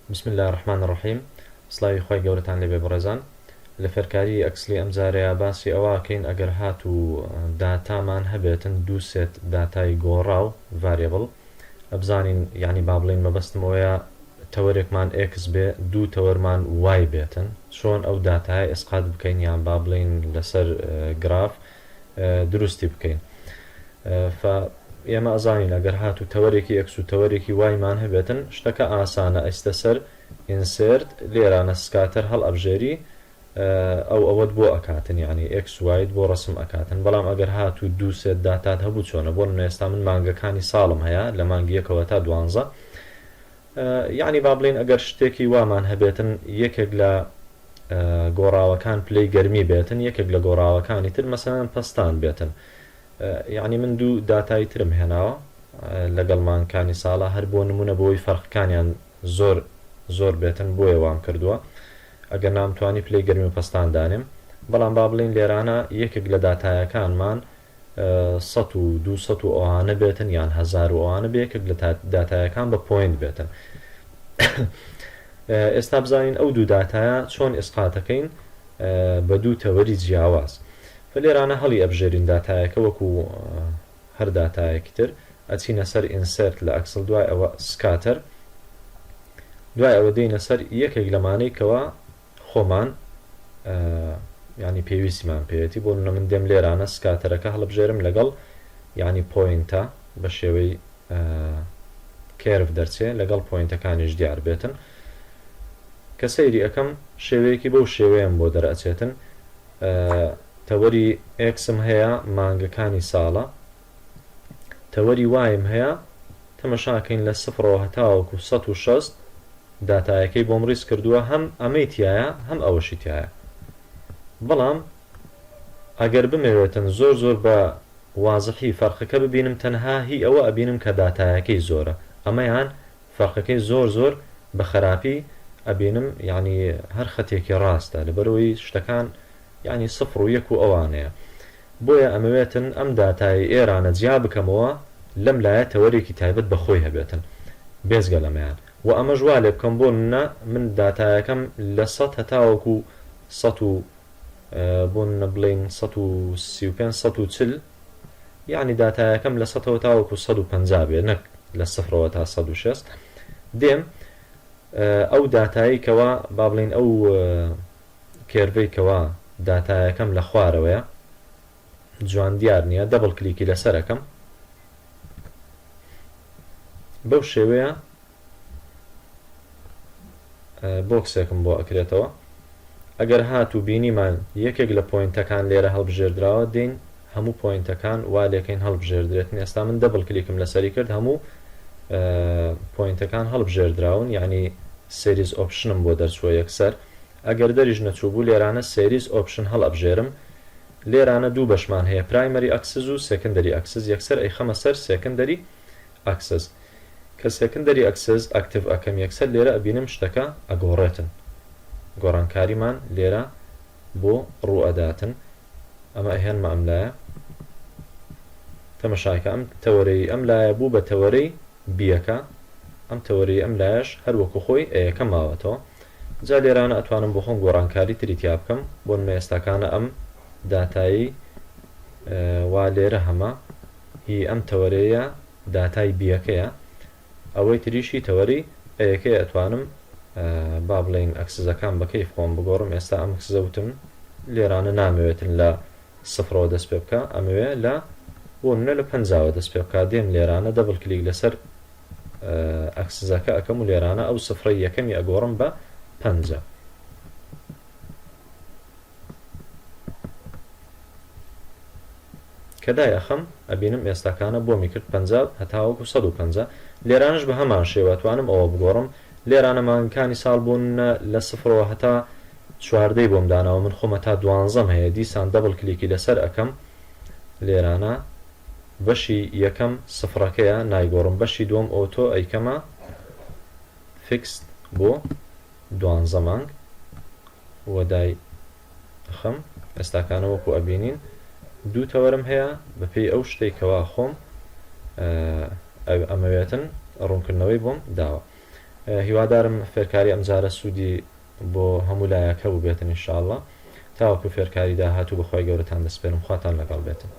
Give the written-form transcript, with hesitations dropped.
بسم اللە الرحمن الرحیم سڵاوی خوای گەورەتان لێبێ بەڕێزان لە فێرکاری Excel ی ئەم جارەیا باسی ئەوە ئەکەین ئەگەر هاتوو داتامان هەبێتن دوو set داتای گۆڕاو variable ئەبزانین یانی با بڵێین مەبەستم ئەوەیە تەوەرێکمان X بێ دوو تەوەرمان Y بێتن چۆن ئەو داتایە ئیسقات بکەین یان با بڵێین لەسەر گراف دروستی بکەین فە ئێمە ئەزانین ئەگەر هاتوو تەوەرێکی X و تەوەرێکی Y مان هەبێتن شتەکە ئاسانە ئەیستە سەر insert لێرانە scatter هەڵ ئەبژێری ئەو ئەوەت بۆ ئەکاتن یعنی X Y ت بۆ ڕسم ئەکاتن بەڵام ئەگەر هاتوو دوو set داتات هەبوو چۆنە بۆ نمونە ئێستا من مانگەکانی ساڵم هەیە لە مانگی یەکەوە تا دوانزە یەعنی با بڵێین ئەگەر شتێکی وامان هەبێتن یەکێک لە گۆڕاوەکان پلەی گەرمی بێتن یەکێک لە گۆڕاوەکانی تر مەسەلەن پەستان بێتن یەعنی من دوو داتای ترم هێناوە لەگەڵ مانگکانی ساڵە هەر بۆ نمونە بۆی فەرقەکانیان زۆر زۆر بێتن بۆیە وام کردووە ئەگەر نامتوانی پلەی گەرمی و پەستان دانێم بەڵام با بڵێین لێرانە یەکێک لە داتایەکانمان 100 و 200 و ئەوانە بێتن یان 1000 و ئەوانە بێ یەکێک لە داتایەکان بە point بێتن. ئێستا بزانین ئەو دوو داتایە چۆن ئیسقاتەکەین بە دوو تەوەری جیاواز. فلێرانە هەڵی ئەبژێرین داتایەکە وەکو هەر داتایەکی تر ئەچینە سەر insert لە Excel دوای ئەوە scatter دوای ئەوە دێینە سەر یەکێک لەمانەی کەوا خۆمان یانی پێویستیمان پێیەتی بۆ نمونە من دێم لێرانە scatter ەکە هەڵبژێرم لەگەڵ یانی point ە بە شێوەی curve دەرچێ لەگەڵ point ەکانیش دیار بێتن کە سەیری ئەەکەم شێوەیەکی بەو شێوەیەم بۆ دەرئەچێتن تەوەری X م هەیە مانگەکانی ساڵە تەوەری Y م هەیە تەمەشاکەین لە سفرەوە هەتاوەکو 160 داتایەکەی بۆم ڕیز کردووە هەم ئەمەی تیایە هەم ئەوەشی تیایە بەڵام ئەگەر بمەوێتن زۆر زۆر بە وازحی فەرقەکە ببینم تەنها هی ئەوە ئەبینم کە داتایەکەی زۆرە ئەمەیان فەرقەکەی زۆر زۆر بە خەراپی ئەبینم یانی هەر خەتێکی ڕاستە لەبەرئەوەی شتەکان یانی سفر و یەک و ئەوانەیە بۆیە ئەمەوێتن ئەم داتایەی ئێرانە جیا بکەمەوە لەم لایە تەوەرێکی تایبەت بە خۆی هەبێتن بێجگە لەمەیان وە ئەمەش وا لێ بکەم بۆ نمونە من داتایەکەم لە سەت هەتاوەکو سەت و بۆ نمونە بڵێین 135 140 یعنی داتایەکەم لە سەتەوە تاوەکو 150 بێ نەک لە سفرەوە تا 160 دێم ئەو داتایی کەوا با بڵێین ئەو curve ەی کەوا داتایەکەم لە خوارەوەیە جوان دیار نییە double click ی لەسەر ئەکەم بەو شێوەیە box ێکم بۆ ئەکرێتەوە ئەگەر هاتوو بینیمان یەکێک لە point ەکان لێرە هەڵبژێردراوە دێین هەموو point ەکان وا لێکەین هەڵبژێردرێتن ئێستا من double click م لەسەری کرد هەموو point ەکان هەڵبژێردراون یعنی series option م بۆ دەرچووە یەکسەر ئەگەر دەریش نەچووبوو لێرانە series option هەڵئەبژێرم لێرانە دوو بەشمان هەیە primary axis و secondary axis یەکسەر ئەیخەمە سەر secondary axis کە secondary axis active ئەکەم یەکسەر لێرە ئەبینم شتەکە ئەگۆڕێتن گۆڕانکاریمان لێرە بۆ ڕوو ئەداتن ئەمە ئەهێنمە ئەم لایە تەمەشاکە ئەم تەوەرەی ئەم لایە بوو بە تەوەرەی B یەکە ئەم تەوەرەی ئەم لایەش هەر وەکو خۆی A یەکە ماوەتەوە جا لێرانە ئەتوانم بۆ خۆم گۆڕانکاری تری تیا بکەم بۆ نمونە ئێستاکانە ئەم داتایەی وا لێرە هەمە هی ئەم تەوەرەیە داتای B یەکەیە ئەوەی تریش هی تەوەری A یەکەیە ئەتوانم با بڵێین axis ەکان بە کەیف خۆم بگۆڕم ئێستا ئەم axis ە وتم لێرانە نامەوێتن لە سفرەوە دەست پێ بکە ئەمەوێ لە بۆ نمونە لە پەنجاوە دەست پێ بکە دێم لێرانە double click لەسەر axis ەکە ئەکەم و لێرانە ئەو سفرەی یەکەمی ئەگۆڕم بە 50. کە دای ئەخەم ئەبینم ئێستاکانە بۆمی کرد 50 هەتاوەکو 150 لێرانش بە هەمان شێوە توانم ئەوە بگۆڕم لێرانە مانگەکانی ساڵ بۆ نمونە لە سفرەوە هەتا چواردەی بۆم داناوە من خۆم هەتا دوانزەم هەیە دیسان double click ی لەسەر ئەکەم لێرانە بەشی یەکەم سفرەکەیە نایگۆڕم بەشی دووەم auto ئەیکەمە fixed بۆ دوانزە مانگ و دای ئەخەم ئێستاکانە وەکو ئەبینین دوو تەوەرم هەیە بەپێی ئەو شتەی کەوا خۆم ئەمەوێتن ڕوونکردنەوەی بۆم داوە. هیوادارم فێرکاری ئەمجارە سوودی بۆ هەموو لایەک هەبووبێتن ان شاء اللە تاوەکو فێرکاری داهاتوو بەخوای گەورەتان دەسپێرم خواتان لەگەڵ بێتن.